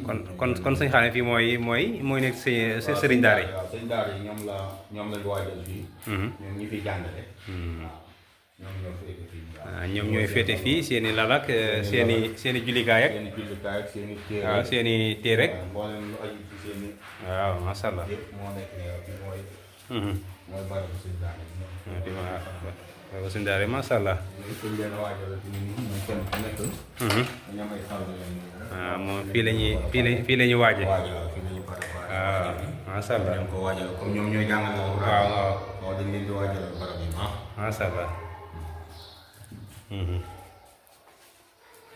kon sëñ Xaadim fii mooy nekk sëriñ daara yi. waaw sëriñ daara yi ñoom lañ waajal fii. ñoom ñi fiy jàngale. waaw ñoom ñooy féete fii seen i lal ak seen i jullikaay ak. seen i téere waaw seen i téere rek. mboolem lu aju ci seen i. waaw macha allah. yëpp moo nekk ne fii mooy barabu sëriñ daara yi. waaw sëriñ daara yi macha allah. sëñ leen waajal fi mu nii muy kenn ku nekk. ñoom ay xaw waaw moom fii la ñuy waaje. waajal fii la ñuy préparé. waaw macha allah. ñoom ko waajal comme ñoom ñooy jàngale. waaw waaw. waaw dañ leen di waajal barab yi macha allah.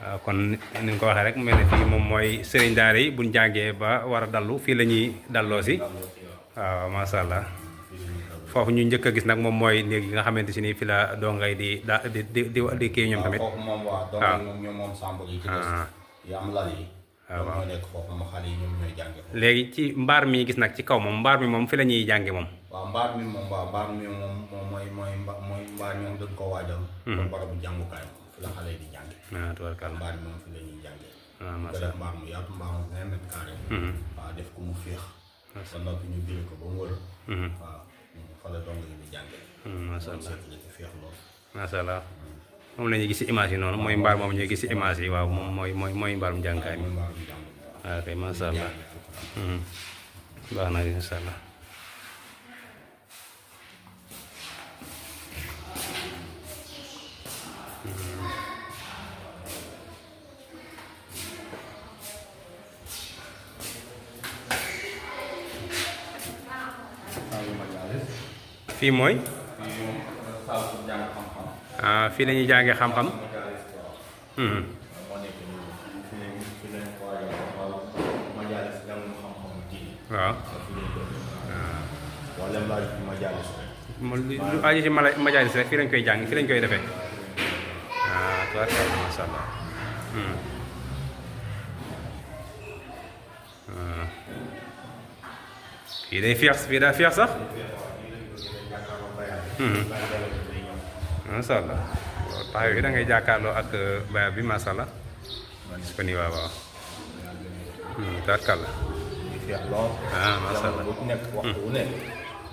waaw kon ni nga ko waxee rek mel ne fii moom mooy sëriñ daara yi buñ jàngee ba war a dallu fii la ñuy dalloo si. waaw macha allah. foofu ñu njëkk a gis nag moom mooy néeg yi nga xamante si ni fi la dongay di kii ñoom tamit. foofu moom waaw dongay moom ñoom moom sàmb yi ci des yi am lal yi. waaw ñoo nekk foofu moom xale yi ñoom ñooy jànge foofu. léegi ci mbaar mi gis nag ci kaw moom mbaar mi moom fi la ñuy jànge moom. waaw mbaar mi moom mooy mbaar ñoom dañ ko waajal. comme barabu jàngukaay fi la xale yi di jànge. waaw tubarkalla mbaar mi moom fi la ñuy jànge. waaw ko macha def allah mbaar mu yaatu mbaar mu 20 mètres carré. waaw def ko mu féex. ba noppi ñu bile ko ba mu wër. waaw fa la dong yi di jànge. macha allah féex lool. macha allah moom la ñuy gis ci image yi noonu mooy mbaar moom ñuy gis ci image yi waaw moom mooy mbaarum jàngukaay mi. waaw kay macha allah. baax na incha allah. fii mooy. fii la ñuy jàngee xam-xam. waaw. lu aju ci majaalis rek fii lañ koy jàng fii lañ koy defee. waaw tubaarkalla macha allah. fii day feex fii daa feex sax. macha allah taxaw yi da ngay jàkkaarloo ak bayab bi macha allah. gis ko nii waaw waaw. tubaarkalla. macha allah bu ci nekk waxtu wu nekk.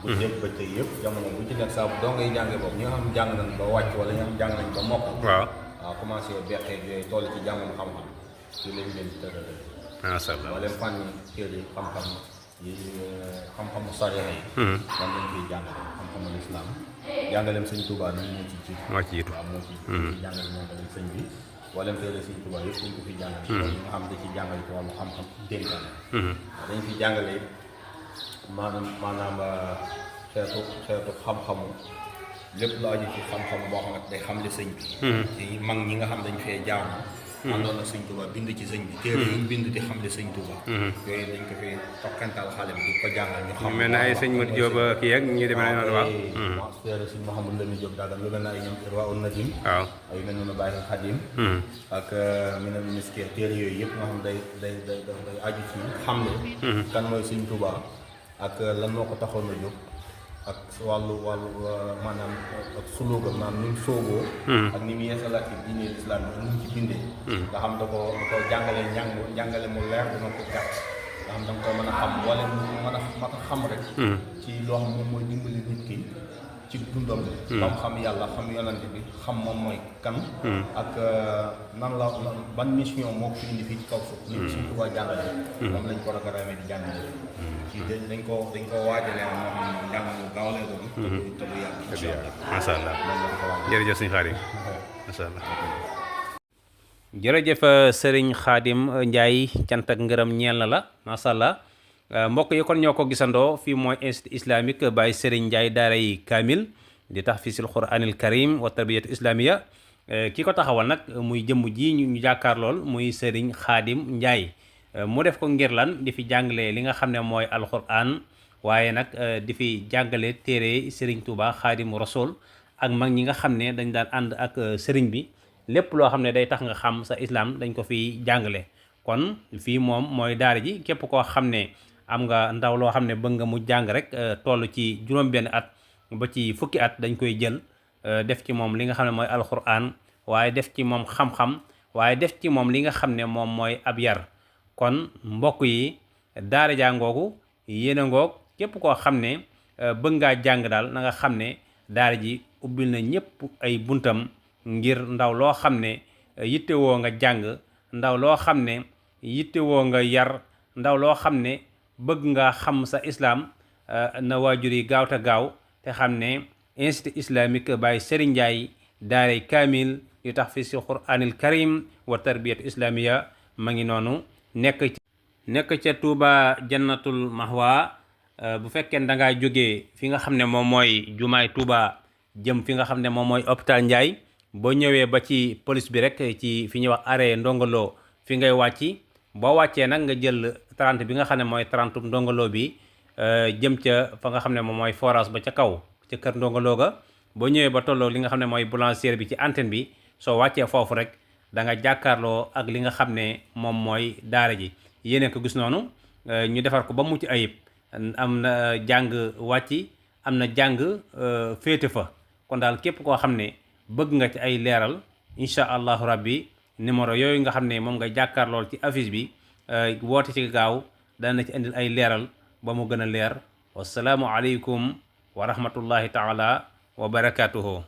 bu nekk ba tey yëpp jamono bu ci nekk saa bu doo ngay jàngee boobu ñi nga xam jàng nañ ba wàcc wala ñi nga xam jàng nañ ba mokk. waaw commencé beqee yooyu toll ci jàngam xam-xam ci lañ leen di tëralee. macha allah wala fànn téere xam-xam yi xam-xamu sariya yi. man lañ koy jàngale xam-xamu lislaam jàngaleem sëñ Tuubaa nag moo ci jiitu. moo ci jiitu waaw moo ci jiitu jàngale moom tamit sëñ bi wala téere sëñ Tuubaa yëpp dañ ko fi jàngale. loolu ñi nga xam da ci jàngale ci wàllu xam-xam dénkaane. dañ fi jàngale it maanaam xeetu xam-xamu lépp lu aju ci xam-xam boo xam ne day xam li sëñ bi. ci mag ñi nga xam dañ fee jaamu. àndoon na sëñ Tuubaa bind ci sëñ bi. téere yi bind di xam li sëñ Tuubaa. yooyu dañ ko fi tokkantal xale bi di ko jàngal ñu xam. mel na ay sëñ Modou Diop kii ak ñu demee noonu waaw. waaw téere sëñ Mouhamadou Lamine Diop daal lu mel ne ay ñoom Irwaa'u Nadim. waaw ay mel noonu Baye Xadim. ak Minal Miskiin téere yooyu yëpp nga xam day aju ci xamle. kan mooy sëñ Tuubaa ak lan moo ko taxoon a jóg. ak wàllu maanaam ak sulóogam maanaam ni mu soogoo. ak ni mu yeesalaat ci diine lislaam bi ni mu ci bindee. nga xam da ko jàngale njàngale mu leer dina ko gàtt. nga xam da nga ko mën a xam wala mu mën a xam rek. ci loo xam moom mooy dimbali nit ki ci dundam. ba mu xam yàlla xam yonante bi xam moom mooy kan. ak nan la ban mission moo ko indi fii ci kaw suuf. ni ko suñ Tuubaa jàngale. moom lañ ko programme di jàngale. dañ ko waajalee moo xam ne njàng mu gaaw lay doon. te du yàgg. macha allah jërëjëf sëñ Xaadim macha allah. jërëjëf sëriñ Xaadim Ndiaye cant ak ngërëm ñeel na la macha allah mbokk yi kon ñoo ko gisandoo fii mooy institut islamique Baye Serigne Ndiaye daaray Kamil di tahfisil Qur'anil Karim wa tarbiyatu islamiya ki ko taxawal nag muy jëmm ji ñu jàkkaar lool muy sëriñ Xaadim Ndiaye. mu def ko ngir lan di fi jàngale li nga xam ne mooy alquran waaye nag di fi jàngale téere Serigne Touba Xaadimu Rasul ak mag ñi nga xam ne dañ daan ànd ak Serigne bi lépp loo xam ne day tax nga xam sa islam dañ ko fi jàngale. kon fii moom mooy daara ji képp koo xam ne am nga ndaw loo xam ne bëgg nga mu jàng rek toll ci juróom-benn at ba ci fukki at dañ koy jël def ci moom li nga xam ne mooy alquran waaye def ci moom xam-xam waaye def ci moom li nga xam ne moom mooy ab yar. kon mbokk yi daara jàngoogu yéen a ngoog képp koo xam ne bëgg ngaa jàng daal na nga xam ne daara ji ubbil na ñëpp ay buntam ngir ndaw loo xam ne yittewoo nga jàng, ndaw loo xam ne yittewoo nga yar, ndaw loo xam ne bëgg nga xam sa islam, na waajur yi gaaw te gaaw te xam ne institut islamique Baye Serigne Ndiaye daaray kaamil yu tax fi si Qur'anil Karim wa tarbiyatu islamiya ma ngi noonu nekk ca Touba Jannatul Mahwa. bu fekkee da ngaa jógee fi nga xam ne moom mooy jumaay Touba jëm fi nga xam ne moom mooy hôpital Ndiaye, boo ñëwee ba ci police bi rek ci fi ñuy wax arrêt Ndongolo fi ngay wàcci. boo wàccee nag nga jël 30 bi nga xam ne mooy 30 Ndongolo bi jëm ca fa nga xam ne moom mooy forage ba ca kaw ca kër Ndongolo ga. boo ñëwee ba tolloo li nga xam ne mooy boulangerie bi ci antenne bi, soo wàccee foofu rek da nga jàkkaarloo ak li nga xam ne moom mooy daara ji. yéene ko gis noonu ñu defar ko ba mucc ayib, am na jàng wàcci, am na jàng féete fa. kon daal képp koo xam ne bëgg nga ci ay leeral, incha allahu rabbi numéro yooyu nga xam ne moom nga jàkkaarlool ci affiche bi, woote ci gaaw dana ci indil ay leeral ba mu gën a leer. wasalaamu aleykum wa rahmatullahi taala wa barakatuhu.